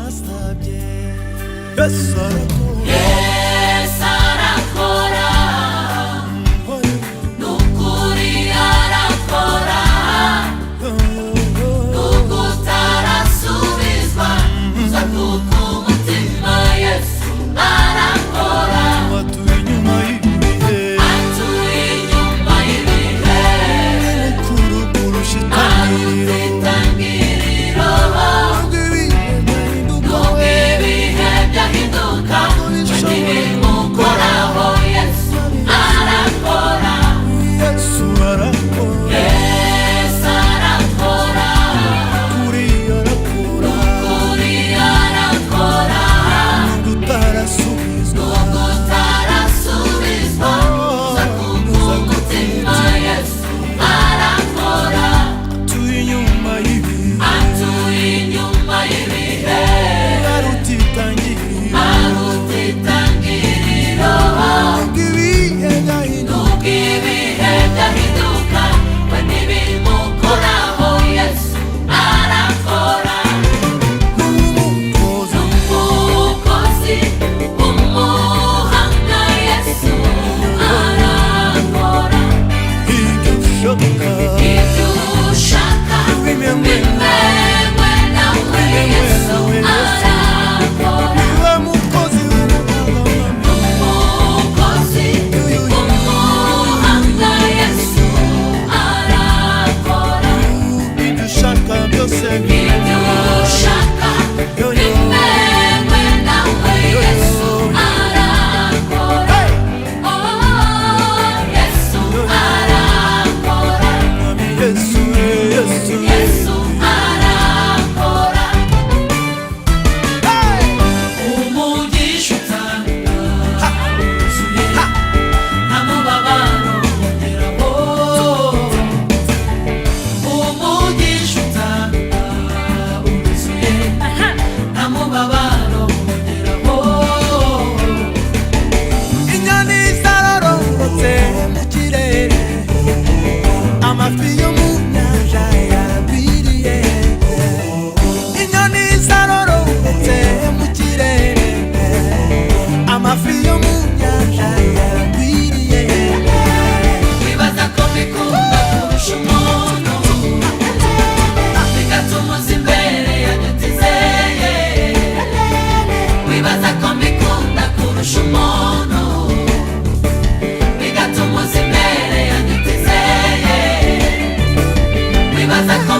Nasabye. Yesu arakora. Yesu arakora, nukuri arakora, nubwo utarasubizwa uza kuko umutima. Yesu arakora. Atuye inyuma y'ibihe. Atuye inyuma y'ibihe. Mukuru kurusha itangiriro. Itangiriro. Nubwo ibihe byahinduka, nubwo ibihe byahinduka, we ntibimukoraho. Yesu arakora. Yesu arakora. Yesu arakora. Kuri arakora. Kuri arakora. Nubwo utarasubizwa, nubwo utarasubizwa uza kuko umutima. Yesu arakora. Atuye inyuma y'ibihe. Atuye inyuma y'ibihe. Aruta itangiriro. Aruta itangiriro. Nubwo ibihe byahinduka, nubwo ibihe byahinduka, we ntibimukoraho. Yesu arakora. N'umukozi. Umukozi w'umuhanga, Yesu arakora. Ibyo ushaka, ibyo ushaka, bimenywe. Bimenywe nawe. Yesu arakora. Niwe mukozi w'umuhanga. Umukozi w'umuhanga, Yesu arakora. Ibyo ushaka byose, ibyo ushaka bimenywe nawe. Yesu arakora. Oh, Yesu arakora. Mwami Yesu, Yesu. Yesu arakora. Umugisha utanga wuzuye, nta mubabaro ugeraho. Umugisha utanga wuzuye, nta mubabaro ugeraho. Inyoni zarororotse mu kirere, amafi yo mu nyanja yaragwiriye. Inyoni zarororotse mu kirere, amafi yo mu nyanja yaragwiriye. Wibaza ko mbikunda kurusha umuntu, bigatuma uza imbere yanjye utizeye. Wibaza ko mbikunda kurusha umuntu, bigatuma uza imbere yanjye utizeye. Wibaza ko